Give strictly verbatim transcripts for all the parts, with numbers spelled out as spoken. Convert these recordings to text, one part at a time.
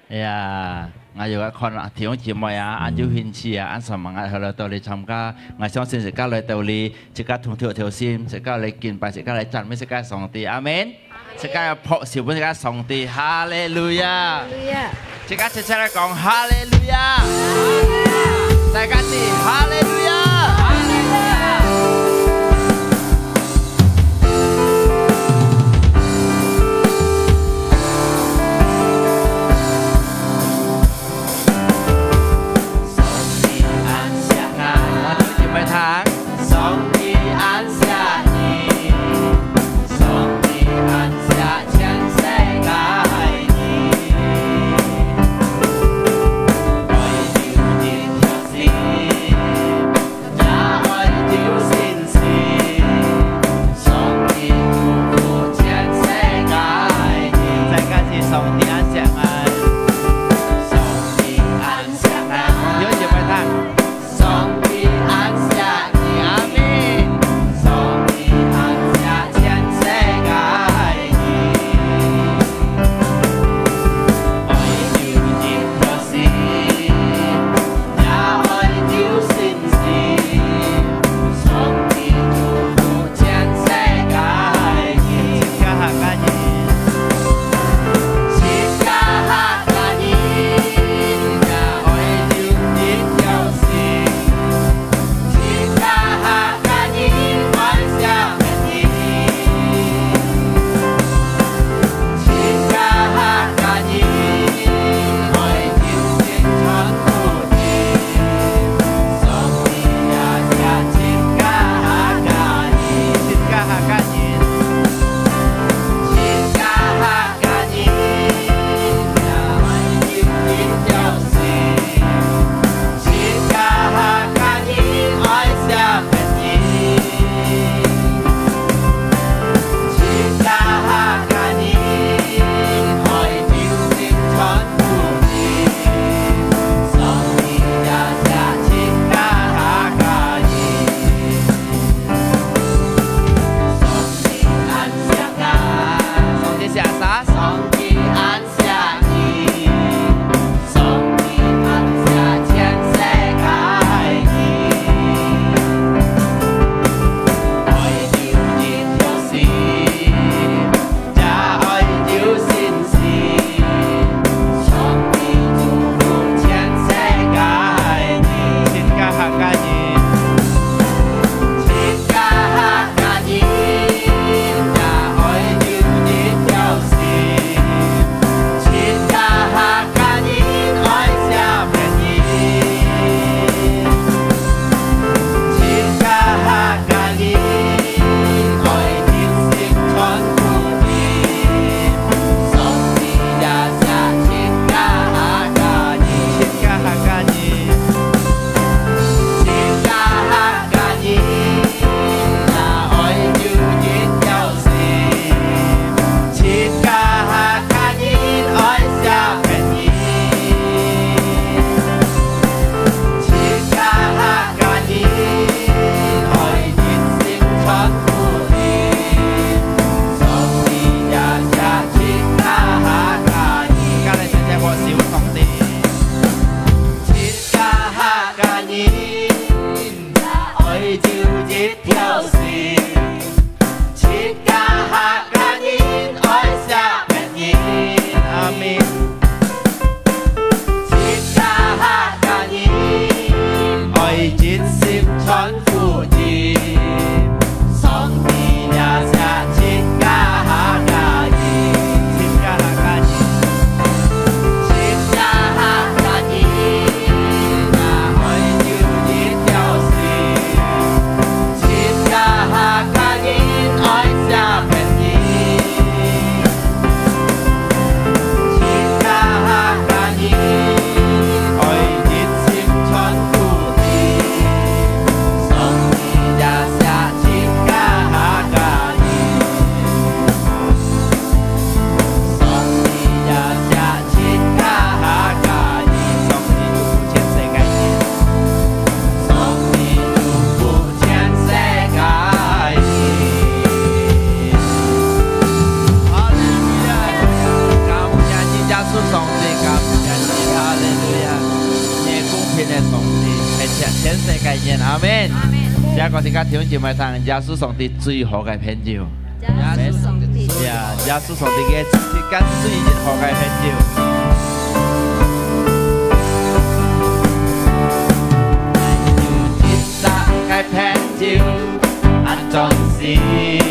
哎呀，𠊎有个看啊，弟兄姊妹啊，恁有興趣啊，恁想問𠊎好來到這參加，𠊎相信自家來到這，自家同調調心，自家來敬拜，自家來讚美自家上帝，阿門。自家要拍手分自家上帝，哈利路亞！哈利路亞！自家齊齊來講哈利路亞！大家一起哈利路亞！哈利路亞！上帝恁惜𠊎，我就要唱。上帝恁惜你，上帝恁惜全世界个人，愛有一條心。講自家弟兄姊妹聽，耶穌上帝最好个朋友。耶穌上帝。呀，耶穌上帝个自家最好个朋友。有一隻个朋友，恁專心。 佢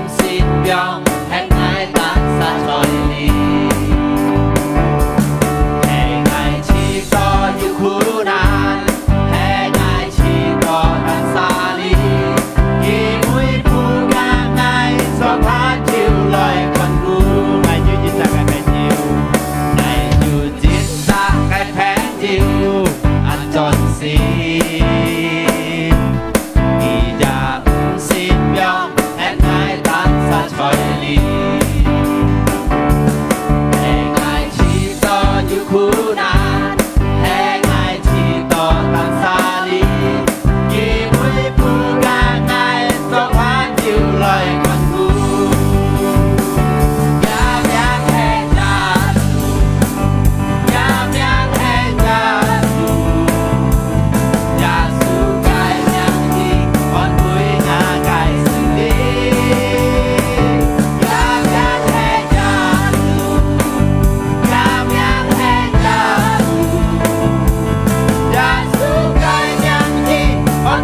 也毋識放，係𠊎單儕在這裡。係𠊎試著有苦難，係𠊎試著單儕哩。佢每步行𠊎，做伴就來看顧。𠊎有一隻个朋友，𠊎有一隻个朋友，恁專心。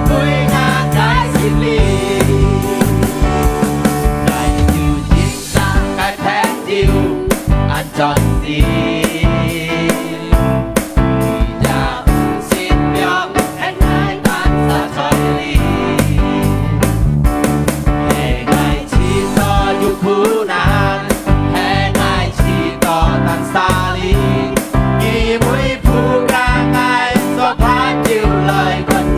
佢也毋識放，係𠊎單儕在這裡。係𠊎試著有苦難，係𠊎試著單儕哩。佢每步行𠊎，做伴就來看顧。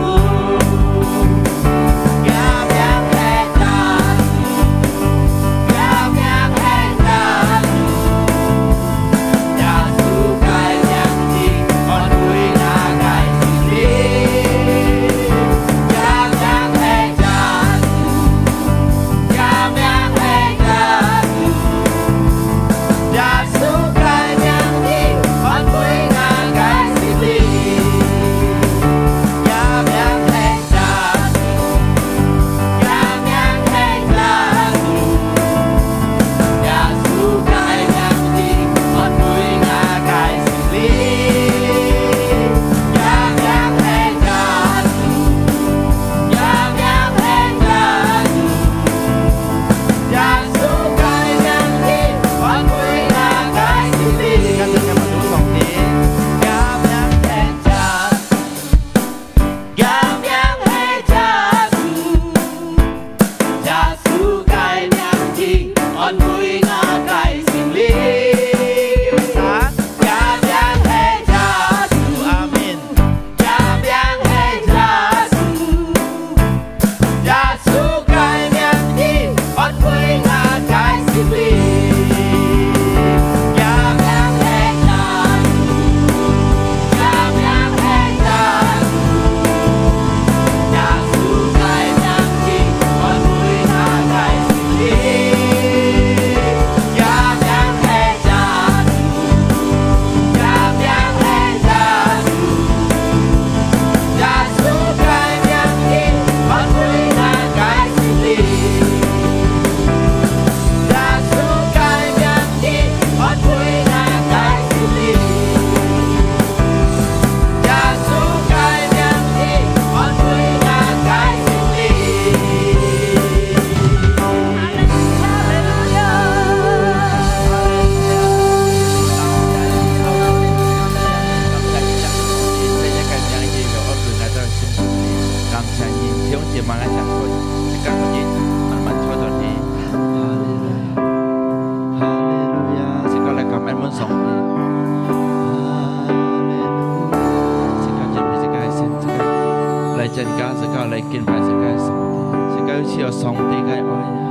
感謝你，弟兄姊妹來相會，自家可以慢慢坐到你。哈利路亞，哈利路亞，自家來感恩阮上帝。哈利路亞，自家準備自家个心，自家來增加，自家來敬拜自家个上帝，自家有需要上帝个愛。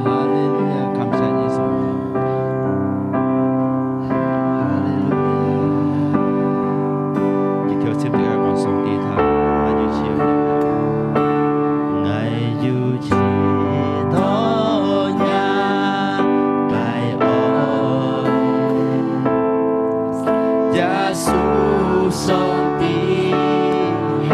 哈利路亞，感謝你，上帝。 哈利路亞。一條心，大家講上帝聽，𠊎有試著，𠊎有試著若个愛。耶穌上帝係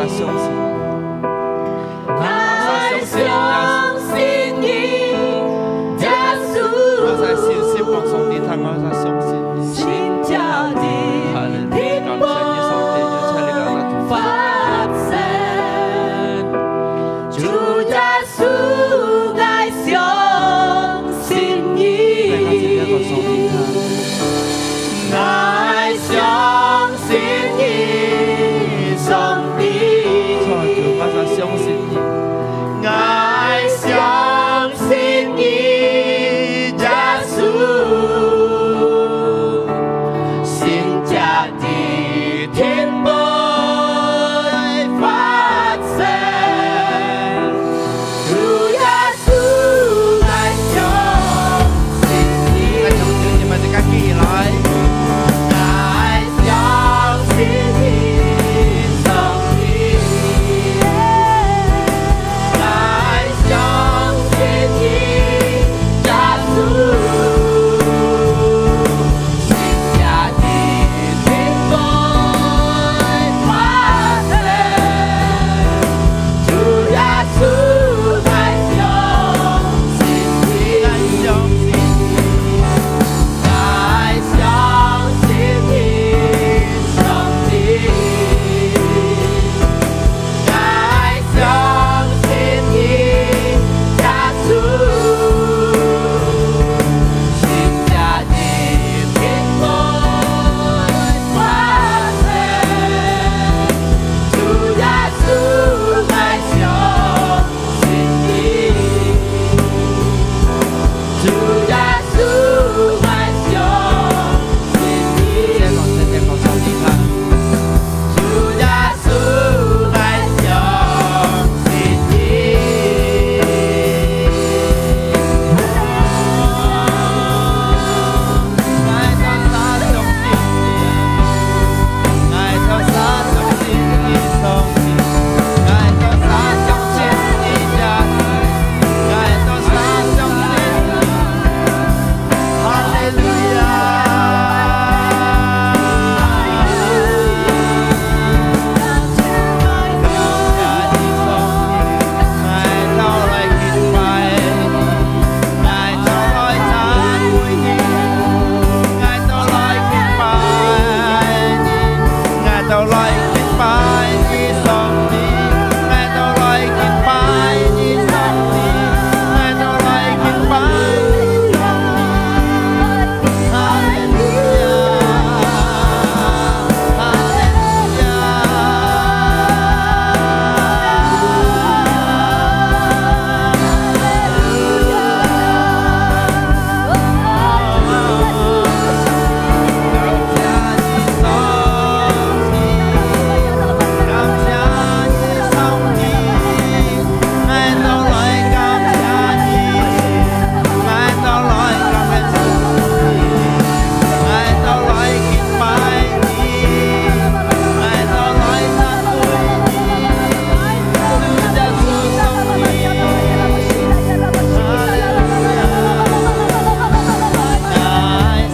相信。𠊎相信你，耶穌。𠊎在信心望上帝聽，𠊎在相信你。真正的哈利路亞，感謝你，上帝，有請你來同發生。主耶穌，𠊎相信你。再一次來望上帝聽。𠊎相 信你，上帝。主，𠊎相信你。𠊎相信你，耶穌。神蹟的天會發生。 主耶穌，𠊎相信你。𠊎相信你，𠊎自家起來。𠊎相信你，上帝。𠊎相信你，耶穌。 神蹟的天會發生。主耶穌，𠊎相信你。𠊎相信你。𠊎相信你，上帝。 𠊎相信你，耶穌。神蹟的天會發生。主耶穌，𠊎相信你。主耶穌，𠊎相信你。再講，再講，上帝看。 主耶穌，𠊎相信你。𠊎兜儕相信你。𠊎兜儕相信你，上帝。𠊎兜儕相信你，耶穌。𠊎兜儕相信你。 哈利路亞！𠊎兜來敬拜你，𠊎兜來讚美你，𠊎兜來敬拜你，𠊎兜來敬拜你，上帝。 𠊎兜來敬拜你，上帝，𠊎兜來敬拜你，上帝。哈利路亞，哈利路亞，哈利路亞。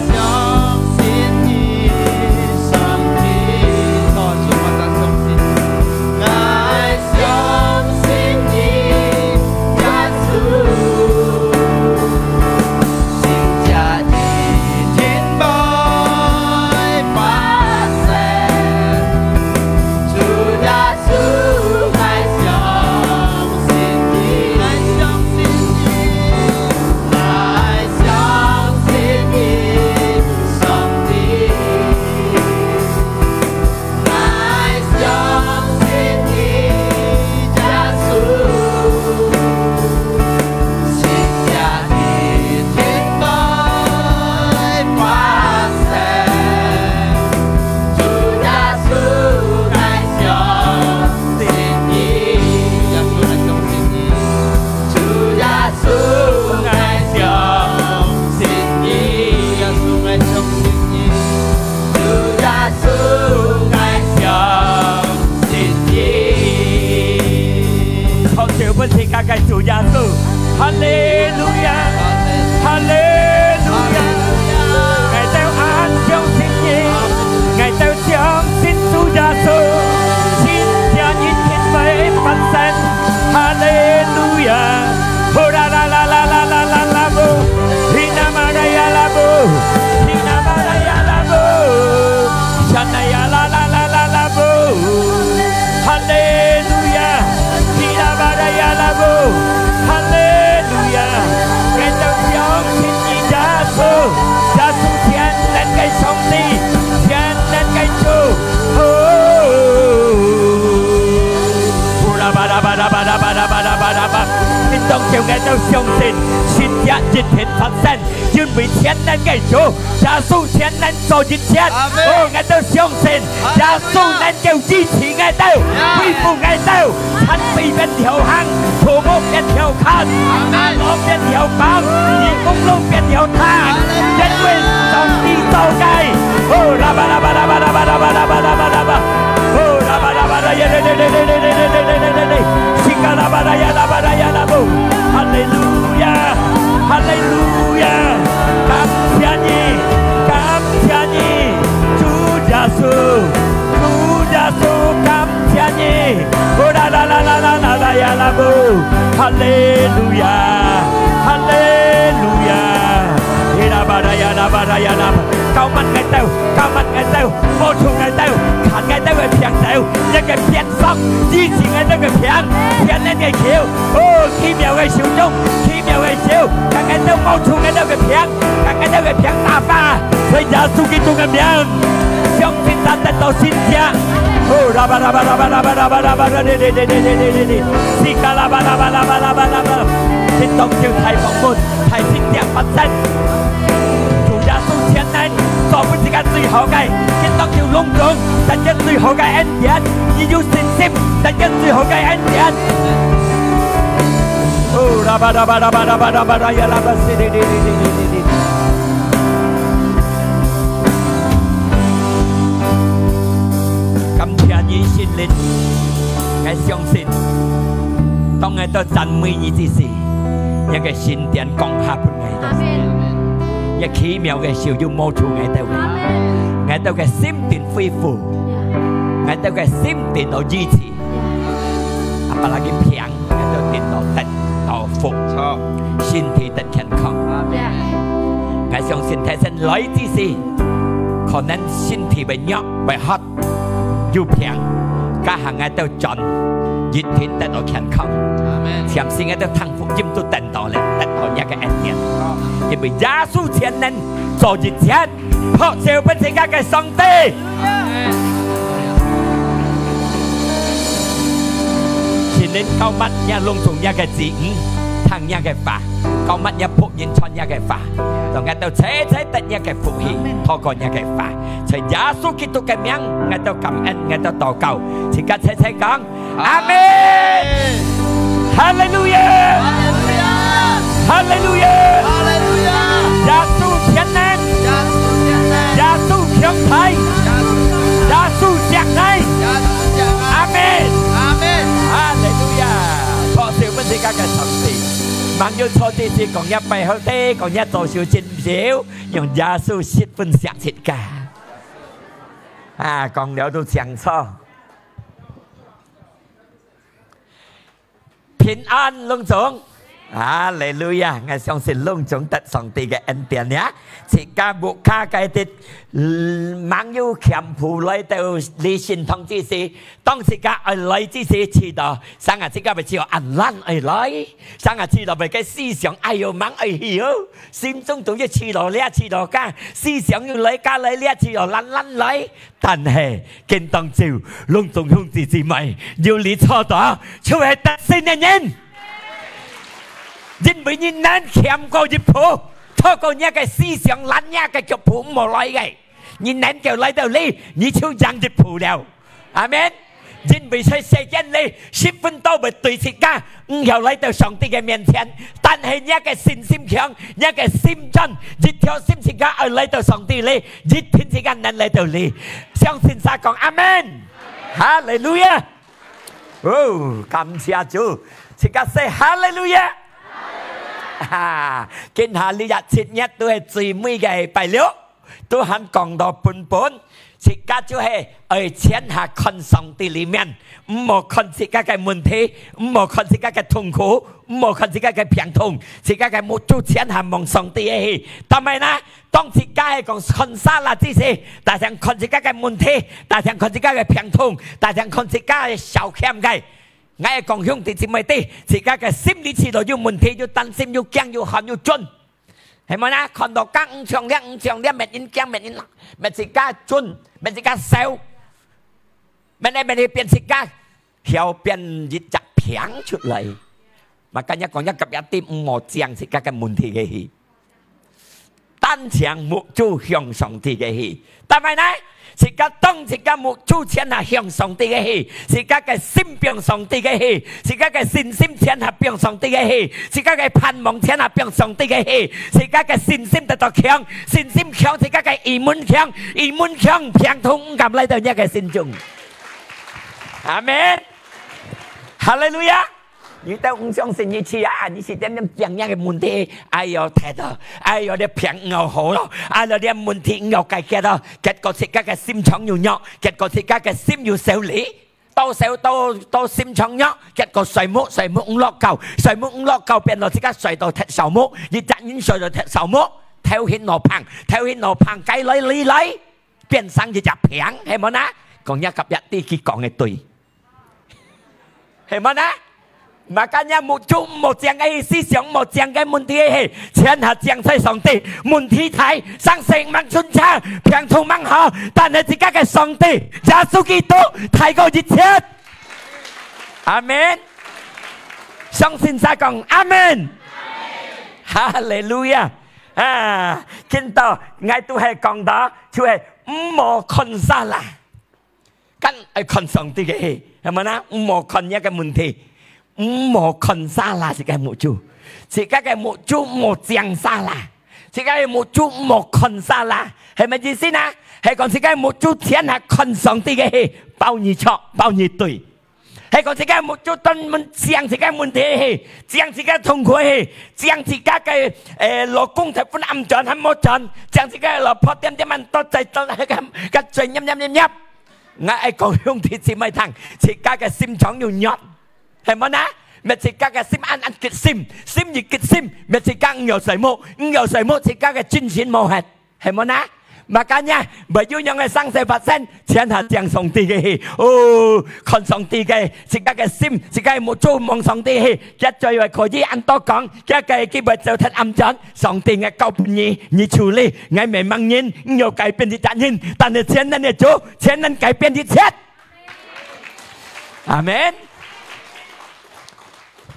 相信你，上帝。主，𠊎相信你。𠊎相信你，耶穌。神蹟的天會發生。主耶穌，𠊎相信你。𠊎相信你。 上帝，𠊎相信你，耶穌。神蹟的天會發生。主耶穌，𠊎相信你。耶穌，𠊎相信你。 主耶穌，𠊎相信你。主耶穌，𠊎相信你。主耶穌，𠊎相信你。拍手分自家个主耶穌。哈利路亞，哈利路亞。𠊎兜恁相信你，𠊎兜相信主耶穌，神蹟的叫𠊎兜相信，神蹟一定發生，因為全能个主，耶穌全能做一切。阿門。哦，𠊎兜相信，阿門。耶穌能夠醫治𠊎兜，呀。恢復𠊎兜，殘廢變條行，痤瘡變條 看，阿門。瞎眼變曉光，耳公聾變曉聽，哈利路亞。因為上帝做个。哦，啦吧啦吧啦吧啦吧啦吧啦吧啦吧啦吧。哦，啦吧啦吧啦呀，嘞嘞嘞嘞，西嘎啦吧啦呀，啦吧啦呀，啦不。哈利路亞，哈利路亞，感謝你，感謝你，主耶穌，主耶穌，感 謝你。哦，啦啦啦啦啦啦啦呀啦不，哈利路亞，哈利路亞。伊拉巴拉呀啦巴拉呀啦，膏抹𠊎兜，膏抹𠊎兜，摸觸𠊎兜，牽𠊎兜个病走，一个鞭傷，醫治𠊎兜个病，全能个球。哦，奇妙个手中，奇妙个手，將𠊎兜摸觸𠊎兜个病，將𠊎兜个病打發，在耶穌基督个名。 相信咱得到神蹟。哦，啦吧啦吧啦吧啦吧啦吧啦吧啦，哩哩哩哩哩哩哩哩，西嘎啦吧啦吧啦吧啦吧啦吧，天堂就大豐滿，大神蹟發生。主耶穌全能，做分自家最好个，天堂就隆重，得到最好个恩典，你有信心，得到最好个恩典。哦，啦吧啦吧啦吧啦吧啦吧啦呀啦吧，西哩哩哩哩哩哩哩。 感謝你，聖靈。𠊎相信，當𠊎兜讚美你之時，你个神殿降下分𠊎兜。阿門。你奇妙个手又摸觸𠊎兜。阿門。𠊎兜个心定恢復，呀。𠊎兜个心定到醫治。呀。阿爸那个病，𠊎兜定到得到福，著。身體得健康。阿門。呀。𠊎相信，大神來之時， 可能身體會弱、會渴、有病，這下𠊎兜轉，一定得到健康。阿門。暫時𠊎兜聽福音都等到了，得到若个恩典。好。因為耶穌全能做一切，拍手分自家个上帝。阿門。聖靈膏抹若攏總若个子女，聽若个話，膏抹若僕人傳若个話。 讓𠊎兜齊齊得若个福氣，透過若个話，在耶穌基督个名，𠊎兜感恩，𠊎兜禱告，自家齊齊講，阿門。哈利路亞！哈利路亞！哈利路亞！耶穌全能！耶穌強大！耶穌惜你！阿門！哈利路亞！拍手分自家个上帝。吂有坐之時講若拜好个，講若左手伸手， 用耶穌十分惜自家。啊，講了都清楚。平安，攏總。哈利路亞！𠊎相信攏總得上帝个恩典呀。自家屋下个的，嗯，吂有全部來到這聖堂之時，當自家愛來之時，知道，生啊，自家會知道恁懶愛來，生啊，知道會个思想，哎喲，吂愛去哦。 心中都一直落這，一直落該，思想又來加來這，一直落懶懶來。但係，今當晝，攏總兄弟姊妹，有你坐到，就係得勝个人。因為你能前過一步，透過若个思想，懶若个腳步毋好來个，你能夠來到這，你就贏一步了。 阿門。因為在世間裡，十分多會對自家，毋曉來到上帝个面前，但係若个信心強，若个心專，一條心自家愛來到上帝裡，一定自家能來到這。相信儕講阿門。哈利路亞！哦，感謝主，自家say哈利路亞！哈，今下這日七月都係最尾个拜六。 都還講到本本，自家就係愛全下看上帝裡面，毋好看自家个問題，毋好看自家个痛苦，毋好看自家个病痛，自家个目珠全下望上帝个去。但係呢，當自家係講看沙拉之時，大聲看自家个問題，大聲看自家个病痛，大聲看自家个小欠个。𠊎講兄弟姊妹知，自家个心裡知道有問題，有擔心，有驚，有恨，有顫。 係無啦？看到該毋像了，毋像了，搣人驚，搣人，搣自家顫，搣自家愁，搣來搣去變自家，曉變一隻病出來。Makanya講，若隔壁知，毋好將自家个問題个去，單將目珠向上帝个去。但係呢，自家當自家目珠全下向上帝个去，自家个心放上帝个去，自家个信心全下放上帝个去，自家个盼望全下放上帝个去，自家个信心得到強，信心強，自家个iman強，iman強，病痛毋敢來到若个心中。阿門。哈利路亞。 你兜毋相信，你試啊，你試點點病若个問題，哎喲，忒咯，哎喲，這病毋好好咯，哎喲，這問題毋好解決咯，結果自家个心腸又弱，結果自家个心又受累，到受到到心腸弱，結果睡目睡目毋落覺，睡目毋落覺變到自家睡到忒燒目，一隻人睡到忒燒目，頭暈腦膨，頭暈腦膨，該來來來，變成一隻病，係無呢？講若隔壁知佢講个對。 係無呢？Makanya目珠毋好將个去，思想毋好將个問題个去，全下將在上帝。問題大，生死吂順暢，病痛吂好，但係自家个上帝，耶穌基督大過一切。阿門。相信儕講阿門。哈利路亞！啊，今朝𠊎都係講到，就係毋好看salah。 敢愛看上帝个，係無呢？毋好看若个問題，毋好看salah自家个目珠，自家个目珠毋好將salah，自家个目珠毋好看salah，係麼意思呢？係講自家个目珠全下看上帝个，保你著，保你對。係講自家个目珠專門將自家个問題，將自家个痛苦，將自家个，誒，老公忒分暗轉，還無轉，將自家个老婆點點恁多再轉，該，該嘴黏黏黏黏。 𠊎愛講兄弟姊妹聽，自家个心腸又軟，係無呢？搣自家个心恁恁激心，心一激心，搣自家毋曉睡目，毋曉睡目，自家个精神無忒，係無呢？Makanya，會有樣个生事發生，全下將上帝个去。哦，看上帝个，自家个心，自家个目珠望上帝去，佢就會可以恁多講，佢个佢會走忒暗轉，上帝，𠊎交分你，你處理，𠊎毋係盲人，毋曉改變一隻人，但係全能个主， 全能改變一切。阿門。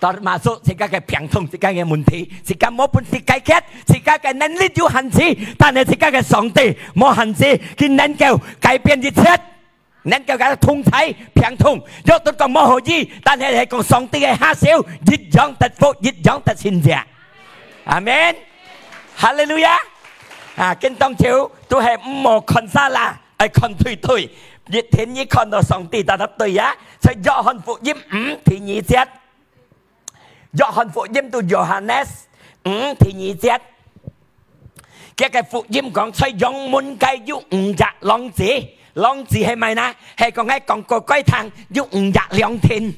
Termasuk自家个病痛，自家个問題，自家無本事解決，自家个能力有限制，但係自家个上帝無限制，佢能夠改變一切，能夠甲痛在病痛，有得講無好醫，但係係講上帝个下手，一樣得福，一樣得神蹟。阿門。哈利路亞。啊，今當晝都係毋好看salah。 愛看對對，一定你看到上帝搭搭對啊！在約翰福音五第二節，約翰福音讀Yohanes五第二節，佢个福音講，在羊門界有五隻狼子，狼子係麼个呢？係講，係講過該聽有五隻兩定，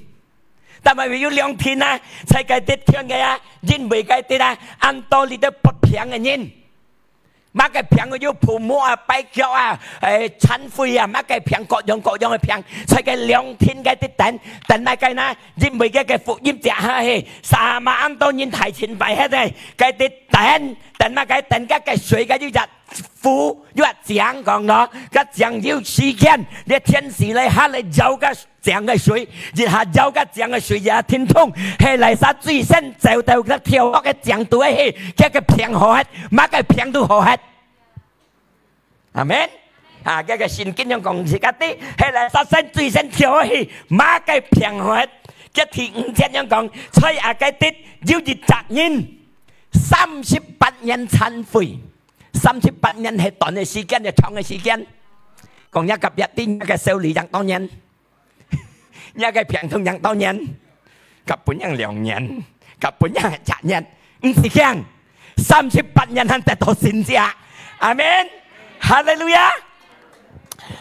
但係有兩定啊，在該地圈个啊，因為該地啊，恁多裡頭發病个人。 麼个病有泡沫啊、跛腳啊、誒、殘廢啊，麼个病各樣各樣个病，在該兩定該地等，等麼个呢？因為該个福音接下去，sama恁多人大清敗忒个，該地等，等麼个？等該个水該有隻湖，有隻井講咯，該井有時間，這天時來下來澆該 井个水，一下澆該井个水也停通，係哪儕最先走到該跳落个井肚去，佢个病好忒，麼个病都好忒。阿門。啊，該个聖經樣講自家知，係哪儕先最先跳落去，麼个病好忒。該第五節樣講，在啊該地有一隻人，三十八年殘廢，三十八年係短个時間，也長个時間。講若隔壁知，若个手裡仰多年。 若个病痛仰多年，甲分人兩年，甲分人一年，毋使驚，三十八年還得到神蹟。阿門。哈利路亞。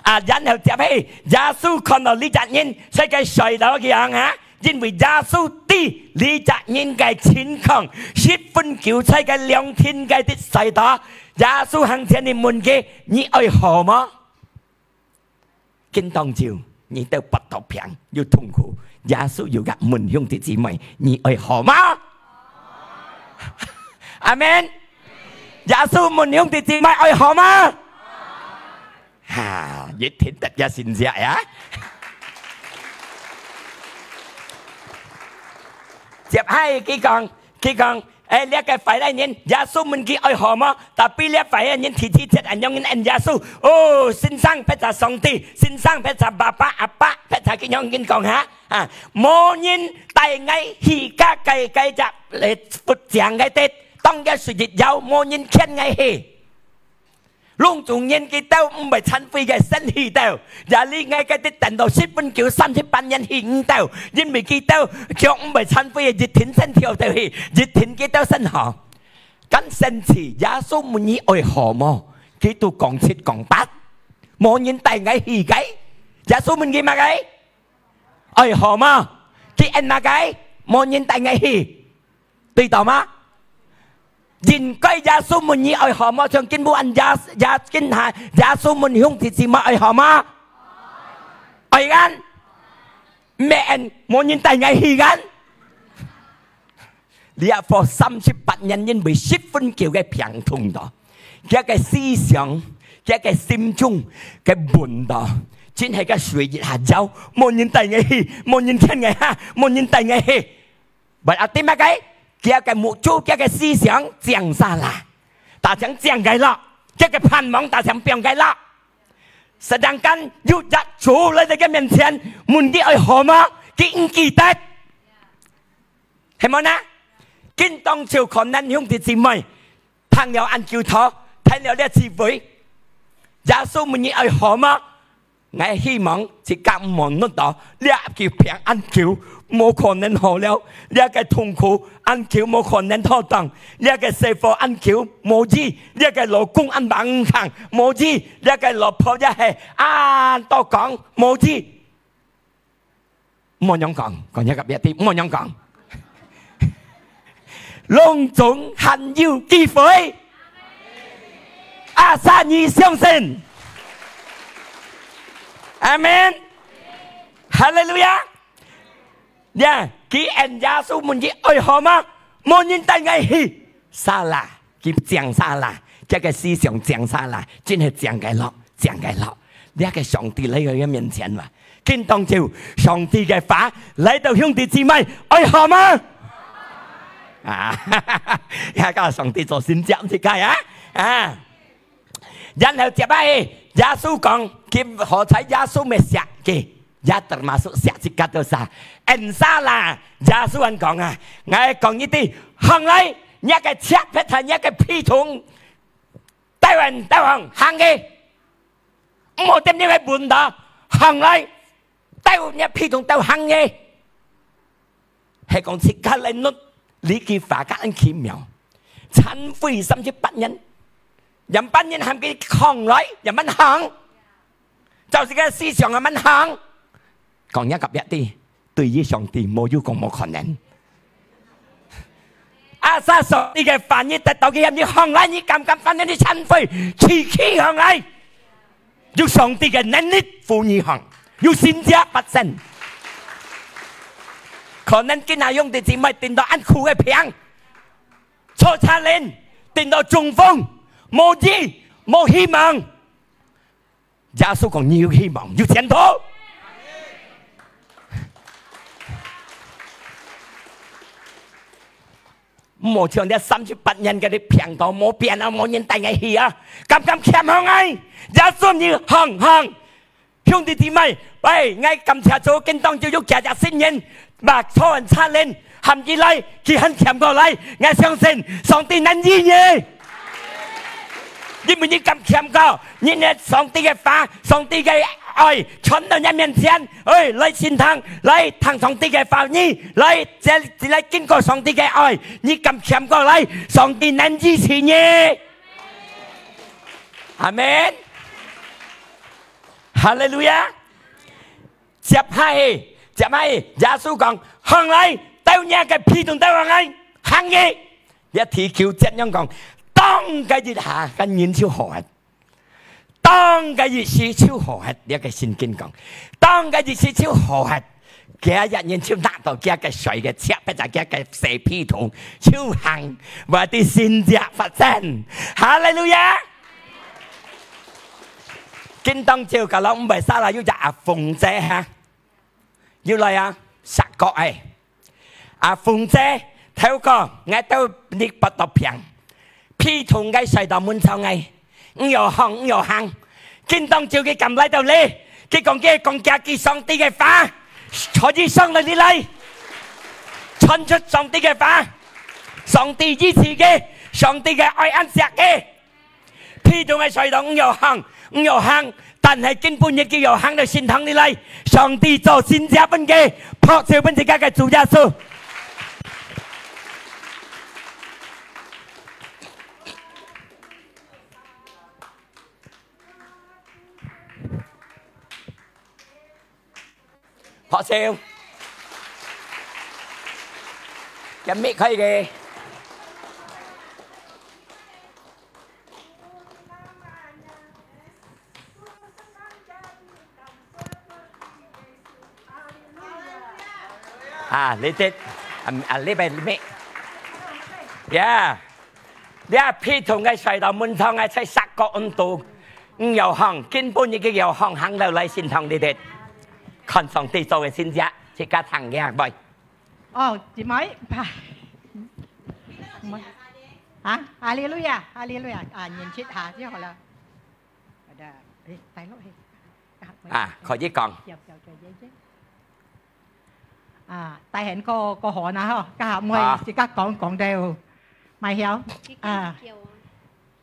啊，然後接去，耶穌看到這隻人，所以佢睡到佢行啊，因為耶穌知這隻人个情況，十分久在該兩定該地睡到。耶穌行前去問佢：「你愛好無？」 今當晝，你兜發到病，有痛苦，耶穌有甲問兄弟姊妹：「你愛好嗎？」阿門。耶穌問兄弟姊妹：「愛好嗎？」哈，一定得个神蹟呀！接下佢講，佢講：「欸，這个壞倈人，耶穌問佢愛好無？」Tapi這壞倈人第七節恁樣應耶穌：「哦，先生，撇下上帝，先生，撇下爸爸、阿爸，撇下佢樣應講哈，啊，無人帶𠊎去該个，該隻，呃，佛像个地，當佢睡日枵，無人牽𠊎去。」 攏總人佢兜毋會懺悔个，先去兜。Jadi𠊎个得等到十分久，三十八年去毋兜，因為佢兜將毋會懺悔个，一定先跳兜去，一定佢兜先好。恁神奇，耶穌問你愛好無？佢都講七講八，無人帶𠊎去个。耶穌問佢麼个？愛好無？佢應麼个？無人帶𠊎去。 對到嗎？應該耶穌問你愛好無？像今晡恁耶，耶，今下耶穌問兄弟姊妹愛好無？愛恁？毋係恁，無人帶𠊎去恁？這課三十八年因為十分久个病痛到，佢个思想，佢个心中个問到，真係个睡一下枵，無人帶𠊎去，無人牽𠊎哈，無人帶𠊎去。 Berarti麼个？佢个目珠，佢个思想，淨salah。打淨淨个咯，佢个盼望打淨放个咯。Sedangkan有隻主來到佢面前，問佢愛好無？佢毋記得。係無呢？今當晝可能兄弟姊妹，聽了恁久道，聽了這智慧，耶穌問你愛好無？ 𠊎希望自家毋好落到這个病恁久，無可能好了；這个痛苦恁久，無可能好當；這个生活恁久無意；這个老公恁橫行無意；這个老婆也係恁多講無意。毋好恁樣講，講這个別个，毋好恁樣講。 攏總還有機會。Asal你相信。阿們。哈利路亞。呀，佢應耶穌問佢愛好無？無人帶𠊎去。Salah，佢淨salah，這个思想淨salah，真係淨个咯，淨个咯。這个上帝來到佢面前嘛， 今當晝，上帝个話來到兄弟姊妹，愛好無？啊，也教上帝做神蹟，毋係假啊？啊，然後接下去，耶穌講，佢好彩耶穌毋係惜佢，也termasuk惜自家dosa。Insya Allah，耶穌恁講啊，𠊎講一句，行來，若个尺撇下若个皮筒，兜人兜行，行去。 毋好踮這个門度，行來，兜若皮筒兜行个。係講自家來落，這句話恁奇妙。懺悔三十八年，仰般人喊佢行來，仰般行，照自家思想仰般行。講這个別个，對於上帝無有講無可能。 Asal上帝个話語得到佢，你行來，你敢敢翻轉你懺悔，企起行來，有上帝个能力扶你行，有神蹟發生。可能今下兄弟姊妹頂到恁苦个病，坐車輪，頂到中風，無意，無希望。 耶穌講：「你有希望，有前途。」毋好像這三十八年个你病到無變啊，無人帶𠊎去啊，敢敢徛行來，耶穌你行行。兄弟姊妹，喂，𠊎感謝主，今當晝有幾隻新人， Ba，坐車輪，喊佢來，佢肯徛過來，𠊎相信上帝能醫你。因為你敢徛過，你个上帝个話，上帝个愛傳到你面前，哎，來聖堂，來聽上帝个話語，來，這，來經過上帝个愛，你敢徛過來，上帝能醫治你。阿們。哈利路亞。 接下去，接下去，耶穌講：「行來，兜若个皮筒兜行來，行去。」這第九節仰講，當該一下，該人就好忒。當該一時就好忒，這个聖經講，當該一時就好忒。厥一人就拿到厥个水个尺，或者厥个細皮筒，就行，話啲神蹟發生。哈利路亞！ 今當晝kalau毋會salah，有隻阿鳳姐哈，又來啊，石角个。阿鳳姐，頭過，𠊎兜你發到病，被痛个睡到門窗个，毋要行，毋要行。今當晝佢敢來到這，佢講佢講佢上帝个話，可以上來你來，傳出上帝个話，上帝醫治佢，上帝个愛恁惜佢。 被動个睡到毋要行，毋要行，但係今晡日佢要行到聖堂裡來，上帝做神蹟分佢，拍手分自家个主耶穌。拍手。佢搣開个。 啊，你得，啊，啊，你被你咩？呀，你啊，被動个睡到門窗个，在石角恁多，毋要行，今晡日佢要行，行到來聖堂裡得，看上帝做个神蹟，自家聽个，喂。哦，姊妹，啊，哈利路亞，哈利路亞，啊，認識下就好了。好的，誒，帶落去。啊，可以講。啊，大賢哥，哥好啦吼，家下妹自家講講到，買曉啊，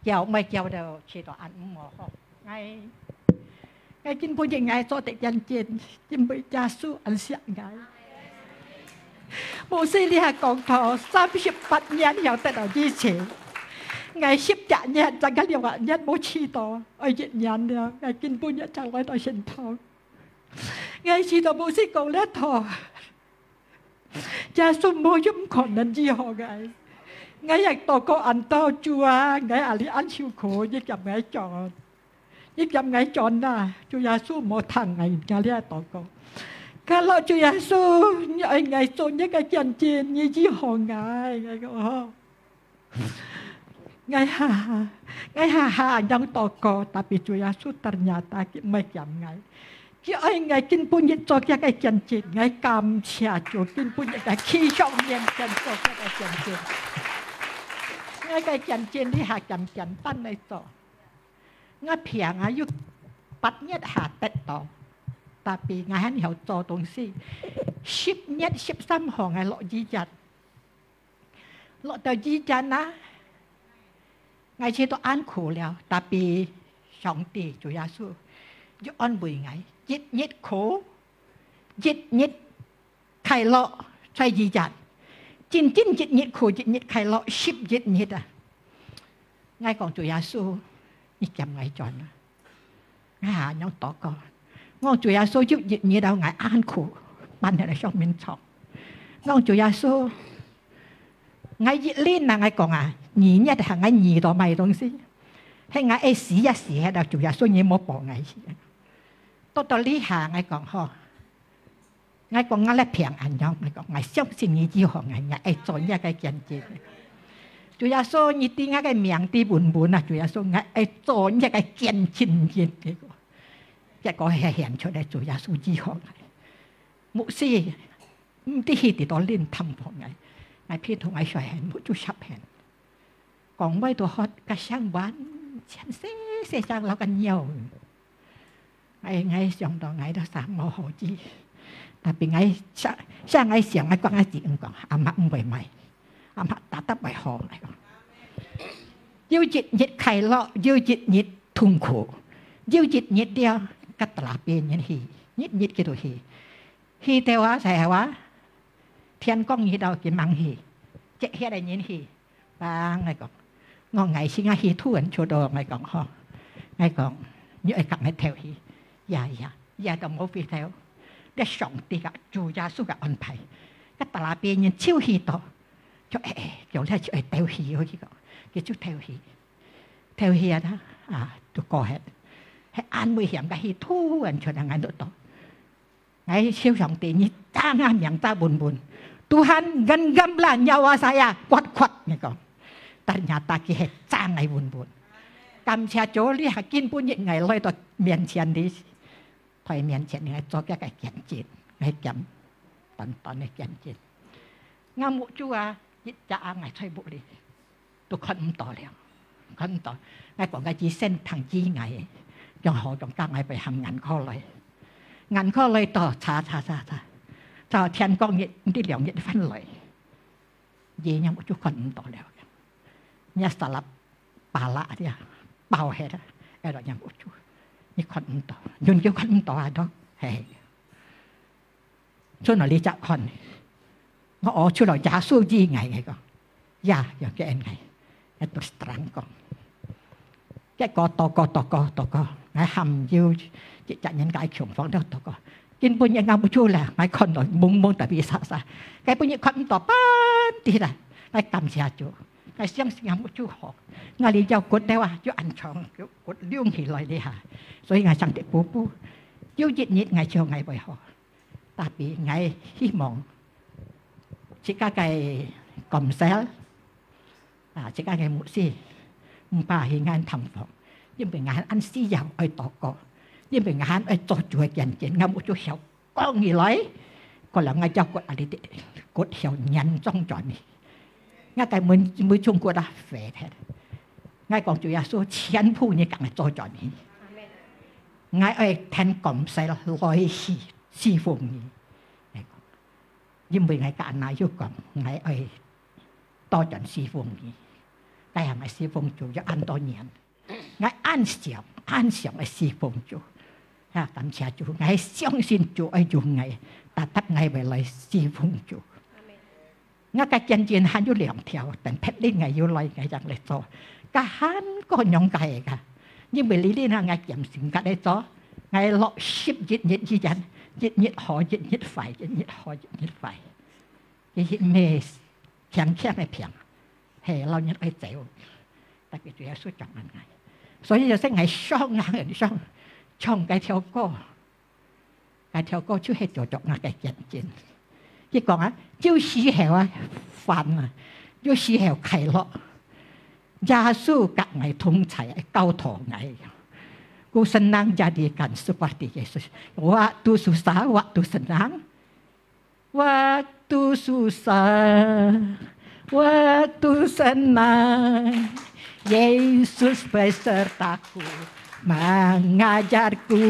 叫妹叫到去到暗晡好。𠊎，𠊎今晡日𠊎做得見證，因為耶穌恁惜𠊎。牧師你還講到三十八年曉得到以前，𠊎十幾年，正个六啊年無去到，愛一年了，𠊎今晡日正來到聖堂。 𠊎試著牧師講這套，耶穌無有可能醫好𠊎。𠊎也禱告恁多，主啊，𠊎阿里恁受苦，你減𠊎轉，你減𠊎轉啊！主耶穌無聽𠊎這禱告。Kalau主耶穌，你愛𠊎做你个見證，你醫好𠊎，𠊎講好。 𠊎下下，𠊎下下恁樣禱告，tapi主耶穌ternyata佢毋會減𠊎。佢愛𠊎今晡日做佢个見證，𠊎感謝主，今晡日𠊎企上面前做佢个見證。𠊎个見證這下簡簡單來做。𠊎病啊，有八月下得到，tapi𠊎還曉做東西。十月十三號𠊎落醫院。 落到醫院啊，𠊎試著恁苦了，tapi上帝主耶穌又安慰𠊎，一日苦，一日快樂，在醫院，真正一日苦，一日快樂，十一日啊。𠊎講主耶穌，你減𠊎轉啊！ 啊，恁樣禱告。𠊎主耶穌有一日啊，𠊎恁苦，搬起來上眠床。𠊎主耶穌，𠊎一輪啊，𠊎講啊，二月啊，𠊎二到買東西，係𠊎愛死也死，係主耶穌你無放𠊎死。到到這下，𠊎講吼， 𠊎講𠊎這病恁樣，𠊎講，𠊎相信你醫好𠊎，𠊎愛做你个見證。主耶穌，你知𠊎个命知穩穩啊，主耶穌，𠊎愛做你个見證人。結果，結果係顯出來主耶穌醫好𠊎。牧師，毋知去幾多人探訪𠊎，𠊎陪同𠊎小孩，目珠合起。講話都好，个聲完全細細聲，老个鳥。 𠊎，𠊎想到𠊎都生無好子，tapi𠊎想，想𠊎想，𠊎講𠊎姊妹講，阿嬤毋會賣，阿嬤tetap會好，𠊎講。有一日快樂，有一日痛苦，有一日了，該打別人去，日日佢都去，去到啊，在啊，天光去到佢吂去，接下來人去。 Bang，𠊎講，𠊎，𠊎先啊去突然出到，𠊎講吼，𠊎講，你愛甲𠊎頭去，呀呀，呀都無回頭，這上帝个，主耶穌个安排，該打別人就去到，就誒誒，叫佢就愛頭去，佢講，佢就頭去，頭去啊，啊，就過忒，係恁危險个，去突然出來，𠊎都到。 𠊎求上帝，你揸𠊎命揸穩穩。Tuhan, genggam lah nyawa saya，kuat-kuat，你講。Ternyata佢係揸𠊎穩穩。感謝主，這下今晡日𠊎來到面前哩，台面前，𠊎做這个見證，𠊎講短短个見證。𠊎目珠啊，一隻啊，𠊎在屋裡，都看毋到了，看毋到。𠊎講个醫生聽醫𠊎，講好講教𠊎會喊眼科來，眼科來到，查查查查，到天光日，這兩日翻來，醫𠊎目珠看毋到了，𠊎沙拉巴拉啊，包忒啊，哎，𠊎目珠，你看毋到，永久看毋到啊，都，嘿。 出來你才看。𠊎哦，出來耶穌醫𠊎，𠊎講，呀，用个恩𠊎，𠊎都strong講。結果禱告，禱告，禱告，𠊎喊有一隻人个共房了禱告。今晡日𠊎目珠了，𠊎看到蒙蒙tapi沙沙，該晡日看毋到半滴啦。𠊎感謝主，𠊎相信𠊎目珠好。𠊎連腰骨了啊，就恁長，腰骨隆起來了哈。所以𠊎上帝補補，有一日𠊎想𠊎會好。 Tapi𠊎希望自家个講師，啊，自家个牧師，毋怕去𠊎探訪，因為𠊎恁需要愛禱告，因為𠊎恁愛做主个見證，𠊎目珠曉光起來，可能𠊎腰骨啊，你个骨曉嚴重轉去，𠊎个每，每種骨啊，廢忒。𠊎講主耶穌，全部你共𠊎做轉去。 𠊎愛聽講師來去侍奉你。因為𠊎个阿奶有講，𠊎愛多轉侍奉你。該下𠊎侍奉主有恁多年，𠊎恁想，恁想愛侍奉主。啊，感謝主，𠊎相信主愛用𠊎，tetap𠊎會來侍奉主。 𠊎个見證還有兩條，等別日𠊎又來，𠊎正來做。該還過仰个个，因為這日啊，𠊎兼性格來做，𠊎落十一日以前，一日好，一日壞，一日好，一日壞。一日咩強強个病，係老人愛走，tapi主耶穌掌管𠊎。所以有時𠊎想啊，想唱該條歌。 該條歌就係做著𠊎个見證。佢講啊，有時候啊，煩啊，有時候快樂，耶穌佮𠊎同在，教導𠊎。Ku senang jadikan seperti Yesus. Waktu susah, waktu senang. Waktu susah, waktu senang, Yesus besertaku, mengajarku,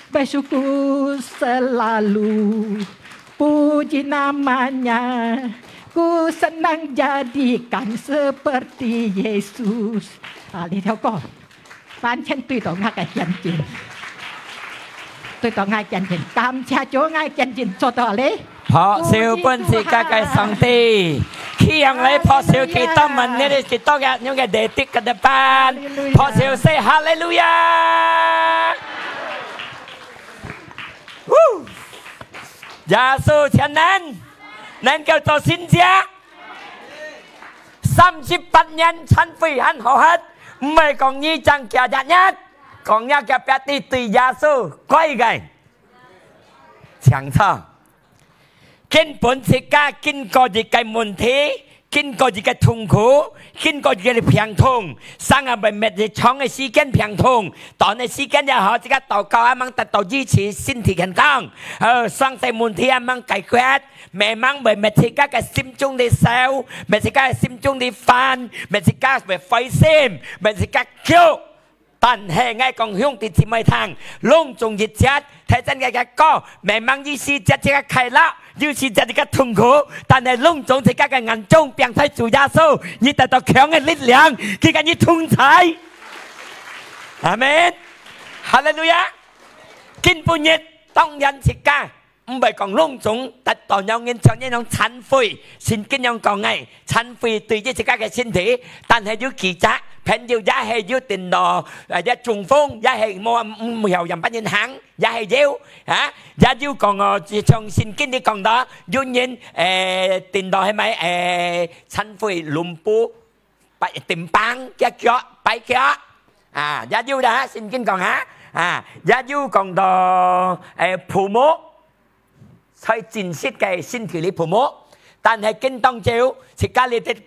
bersyukur selalu, puji namanya, ku senang jadikan seperti Yesus. 啊，這條歌。 完全對到𠊎个見證，對到𠊎見證，感謝主，𠊎見證做到了。拍手分自家个上帝，企起來拍手，祈禱，問你个祈禱个，用个地滴个depan，哈利路亞。拍手say哈利路亞。Woo！耶穌全能，能夠做神蹟。 三十八年殘廢還好忒，毋係講你正行一日，講若个別个對耶穌歸个。清楚。根本自家經過一個問題，經過一個痛苦，經過一個病痛，生啊會搣一長个時間病痛，短个時間也好，自家禱告啊，吂得到醫治，身體健康，呃，生死問題啊，吂解決。 Memang會搣自家个心中裡愁，搣自家个心中裡煩，搣自家會灰心，搣自家噭。但係𠊎講兄弟姊妹聽，攏總一節，聽真个个講，memang有時節自家快樂，有時節自家痛苦，但係攏總自家个眼中放在主耶穌，你得到強个力量，佢佮你同在。阿門。哈利路亞。今晡日當然自家 毋會講攏總得到仰人像恁樣殘廢，聖經樣講个，殘廢對於自家个身體，但係有幾隻朋友也係有跌倒，呃，也中風，也係無，毋，毋曉仰般人行，也係有，啊，也有講哦，就像聖經裡講到，有人，呃，跌倒係麼个，呃，殘廢、lumpuh， 擺，timpang，隻腳，跛腳。啊，也有啦，聖經講啊，啊，也有講到，誒，phumu，在真實个身體裡phumu，但係今當晝，自家裡底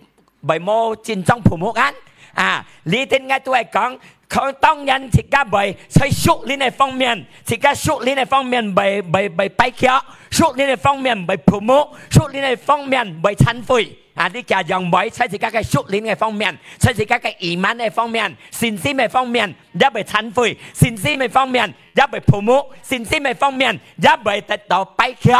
會無真正phumu啊。啊，裡底𠊎都係講，可當然自家會在屬靈个方面，自家屬靈个方面會，會，會跛腳，屬靈个方面會浮木，屬靈个方面會殘廢。啊，你家長會在自家个屬靈个方面，在自家个iman个方面，信心个方面，也會殘廢，信心个方面，也會浮木，信心个方面，也會得到跛腳。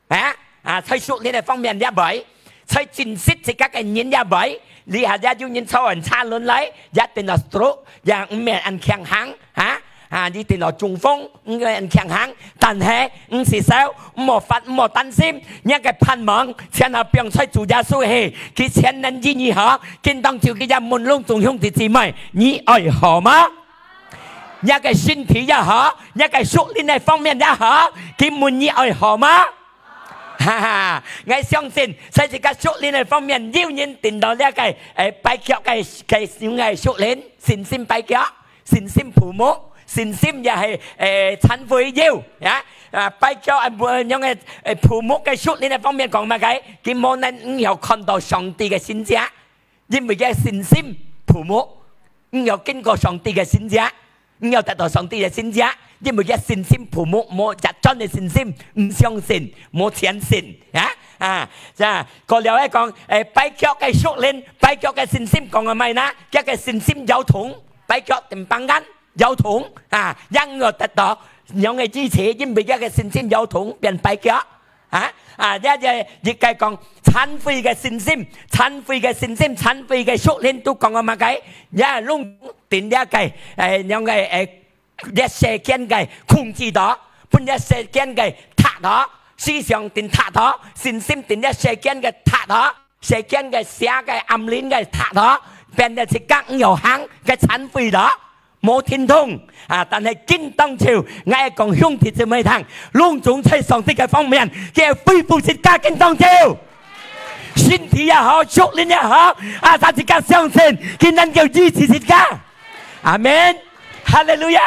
啊，啊，在屬靈个方面也會，在真實自家个人也會，這下也有人坐完車輪來，也等到stroke，也毋免恁強行，啊，啊，你等到中風，毋免恁強行，但係毋使愁，毋好煩，毋好擔心，若个盼望，全下放在主耶穌去，佢全能醫你好，今當晝佢也問攏總兄弟姊妹，你愛好嗎？若个身體也好，若个屬靈个方面也好，佢問你愛好嗎？哈哈，𠊎相信，在這个屬靈个方面，有人聽到這个，誒，跛腳个，个，个屬靈，信心跛腳，信心浮木，信心也係，誒，殘廢有，呀，啊，跛腳，啊，無，樣个，誒，浮木个屬靈个方面講麼个？佢無能，嗯，有看到上帝个神蹟。 因為佢个信心浮木，毋曉經過上帝个神蹟，毋曉得到上帝个神蹟，因為佢个信心浮木，無一轉个信心，毋相信，無全信，啊，啊，這，過了來講，誒，跛腳个屬靈，跛腳个信心講个麼个呢？佢个信心搖動，跛腳頂板間，搖動，啊，也毋曉得到，樣个支持，因為佢个信心搖動，變跛腳。 啊，啊，這，這，一个講殘廢个信心，殘廢个信心，殘廢个屬靈都講个麼个？也攏定這个，誒，兩个，誒，這世間个控制到，分這世間个踢到，思想定踢到，信心定這世間个踢到，世間个邪个暗靈个踢到，變得自家毋曉行个殘廢到。 無停動，啊，但係今當晝，𠊎講兄弟姊妹聽，攏總在上帝个方面，佢恢復自家今當晝。身體也好，屬靈也好，啊，自家相信，佢能夠醫治自家。阿門。哈利路亞。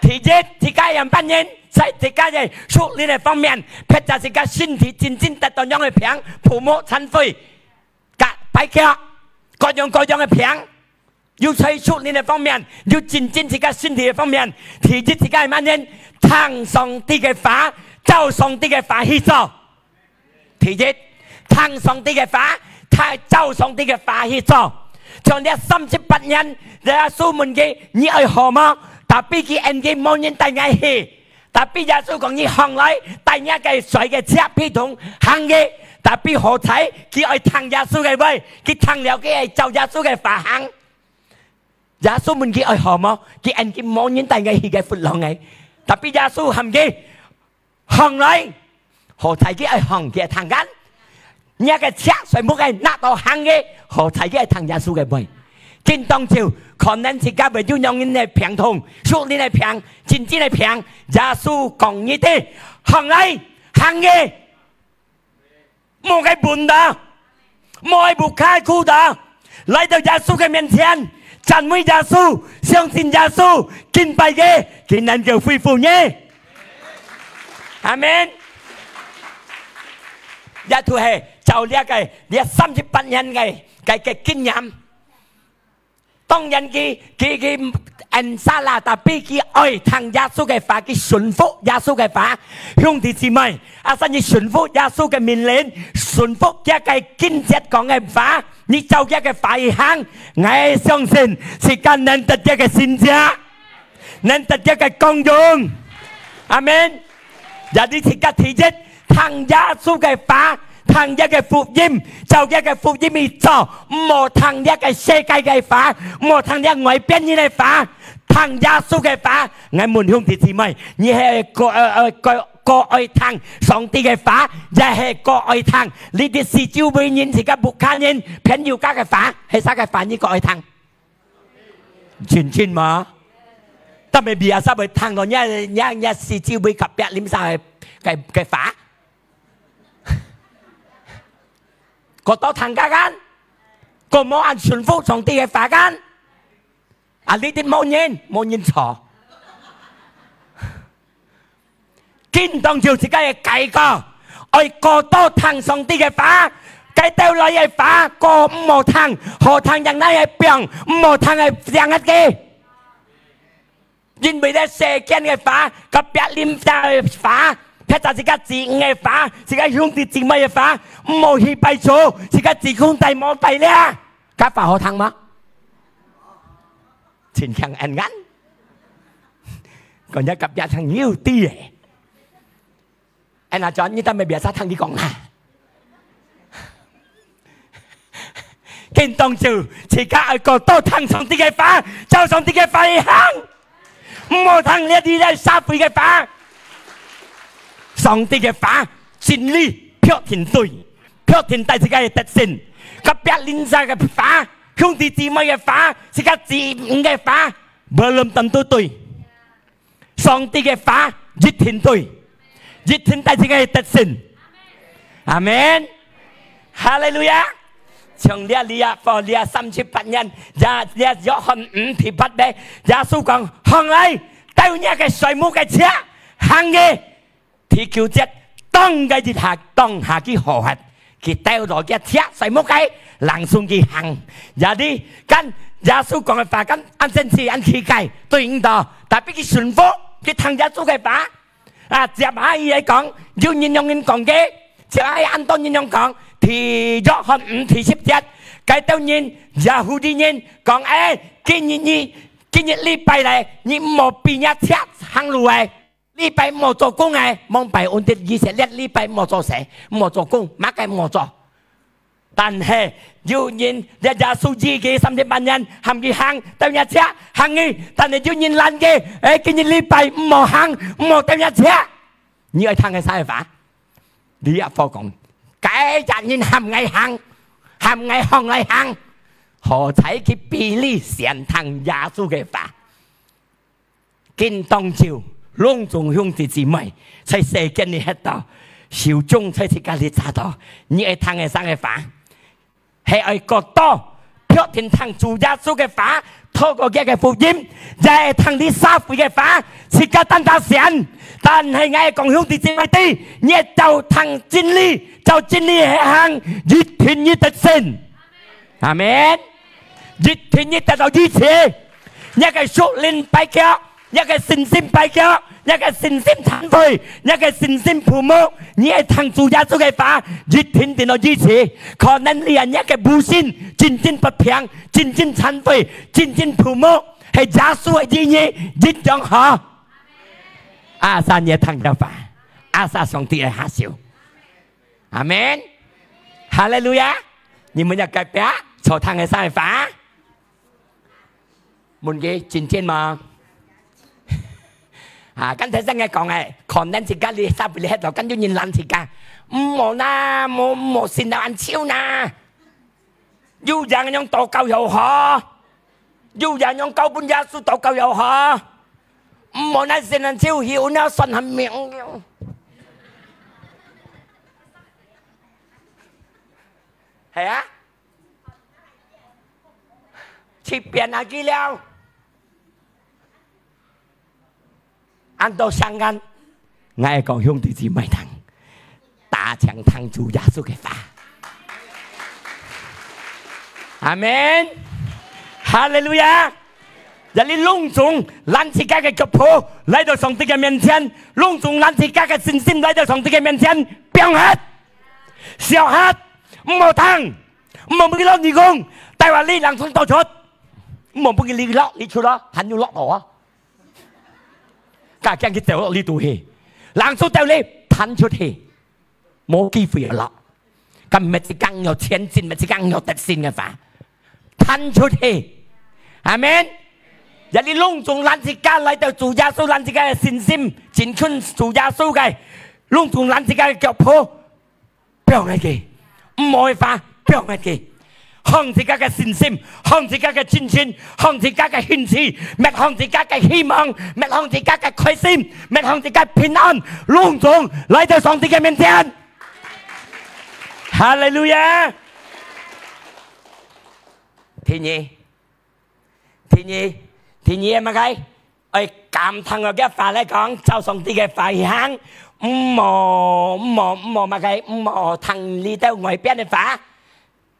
第一，自家樣般人，在自家个屬靈个方面，撇下自家身體真正得到樣个病，浮木、殘廢，甲、跛腳，各樣各樣个病。 有在屬靈个方面，有真正自家身體个方面，第一自家愛麼人？聽上帝个話，照上帝个話去做。第一，聽上帝个話，聽，照上帝个話去做。像這三十八年，耶穌問佢：「你愛好無？」Tapi佢應佢：「無人帶𠊎去。」Tapi耶穌講：「你䟘來，帶若个衰个赤皮桶行去。」Tapi好彩，佢愛聽耶穌个話，佢聽了，佢愛照耶穌个話行。耶穌問佢愛䟘無，佢應佢：「無人帶𠊎去个窟窿仔。」Tapi耶穌喊佢䟘來，好彩佢愛䟘，佢愛聽見。 若个赤，衰木个拿到行个，好彩佢愛聽耶穌个話。今當晝，可能自家會有樣人个病痛，屬靈个病，真正个病，耶穌講你兜，䟘來，行个，莫个問到，莫个無開口到， 來到耶穌个面前，讚美耶穌，相信耶穌，敬拜佢，佢能夠恢復你。阿門。這就係照這个，這三十八年个，个，个經驗。當然佢，佢，佢，嗯，salah，tapi佢愛聽耶穌个話，佢順服耶穌个話。兄弟姊妹，asal你順服耶穌个命令，順服佢个經節講个話， 你照佢个話語行，𠊎相信自家能得佢个神蹟，能得佢个光榮。阿門。Jadi自家第一，聽耶穌个話，聽佢个福音，照佢个福音去做，毋好聽這个世界个話，毋好聽這外邊人个話，聽耶穌个話。𠊎問兄弟姊妹，你係過，呃，呃，過，過愛聽上帝个話，也係過愛聽 你兜四周圍人，自家屋下人，朋友家个話，係啥个話你較愛聽？真真嘛？但係biasa會聽到若，若，若四周圍隔壁鄰舍个，个，个話。過多聽个kan？過無恁順服上帝个話kan？啊，你兜無人，無人坐。 今當晝自家个改過，愛過多聽上帝个話，該兜來个話，過毋好聽，好聽樣來个放，毋好聽个放忒佢。因為這世間个話，隔壁鄰舍个話，或者自家姊妹个話，自家兄弟姊妹个話，毋好去拜主，自家自家帶無拜了。該話好聽嗎？真強恁硬。講人隔壁聽有知个。哎，那轉你當面別儕聽佢講啦。跟當就自家愛過多聽上帝个話，照上帝个話去行，毋好聽這裡這社會个話。上帝个話，真理，必定對，必定帶自家个得勝。隔壁鄰舍个話，兄弟姊妹个話，自家姊妹个話，無論當都對。 上帝个話一定對，一定帶自家个得勝。阿門。哈利路亞！像這裡啊，這三十八年，這，這約翰五第八節，耶穌講：「䟘來，兜若个睡目个車，行个。」 第九節，當該一下，當下佢好忒，佢兜落佢車睡目个，langsung佢行。Jadi，kan耶穌講个話，kan恁神奇、恁奇怪，對毋對？Tapi佢順服，佢聽耶穌个話。啊，接下佢來講，有人用人講个，接下佢恁多人用講，第約翰五第十節，該兜人，Yahudi人講：「哎，今日你，今日禮拜咧，你莫比若車行路欸。」 禮拜毋好做工欸，望拜恩典以色列禮拜毋好做事，毋好做工，麼个毋好做。但係有人，這耶穌醫佢三十八年，喊佢行，兜若車，行去，但係有人攔佢，哎，今日禮拜毋好行，毋好兜若車。你愛聽个啥个話？你也好講，該隻人喊𠊎行，喊𠊎䟘來行，好彩佢比你先聽耶穌个話。 今當晝，攏總兄弟姊妹，在世間裡歇到，手中在自家裡揸到，你愛聽个啥个話？係愛過多，必定聽主耶穌个話，透過佢个福音，也愛聽你社會个話，自家單單選。但係𠊎講兄弟姊妹知，你愛照聽真理，照真理去行，一定你得勝。 阿門。一定你得到醫治，若个屬靈敗腳，若个信心敗腳，若个信心殘廢，若个信心浮木，你愛聽主耶穌个話，一定得到醫治。可能你啊，若个無信，真正不平，真正殘廢，真正浮木，係耶穌个醫治一樣好。Asal你聽个話，asal上帝个下手。 阿門。哈利路亞！你問若隔壁坐聽个啥个話？問佢真正無？啊，剛才正个講个，可能自家裡社會裡歇到，跟有人攔自家，毋好啦，莫，莫信到恁臭啦。 有人樣禱告又好，有人樣交分耶穌禱告又好，毋好拿神人手去，有那算很明了。係啊，去變下去了。 恁多相干，𠊎講兄弟姊妹聽，大聲聽主耶穌个話。阿門。哈利路亞！這裡攏總攔自家个腳步，來到上帝个面前，攏總攔自家个信心，來到上帝个面前，放忒，燒忒，毋好聽，毋好分佢落耳公，帶話你人從到出，毋好分佢落，你出咯，還有落哦。 家驚佢走落裡肚去，人就走裡，彈出去，無機會了。今日自家有前進，今日自家有得勝个話，彈出去。阿門。這裡攏總攔自家來到主耶穌，攔自家个信心，進近主耶穌个，攏總攔自家个腳步。 放忒佢，毋好个話，放忒佢。放自家个信心，放自家个精神，放自家个興趣，滅放自家个希望，滅放自家个開心，滅放自家平安，攏總來到上帝个面前。哈利路亞！第二，第二，第二个麼个？愛敢聽佢个話來講，照上帝个話去行，毋好，毋好，毋好麼个，毋好聽這兜外邊个話。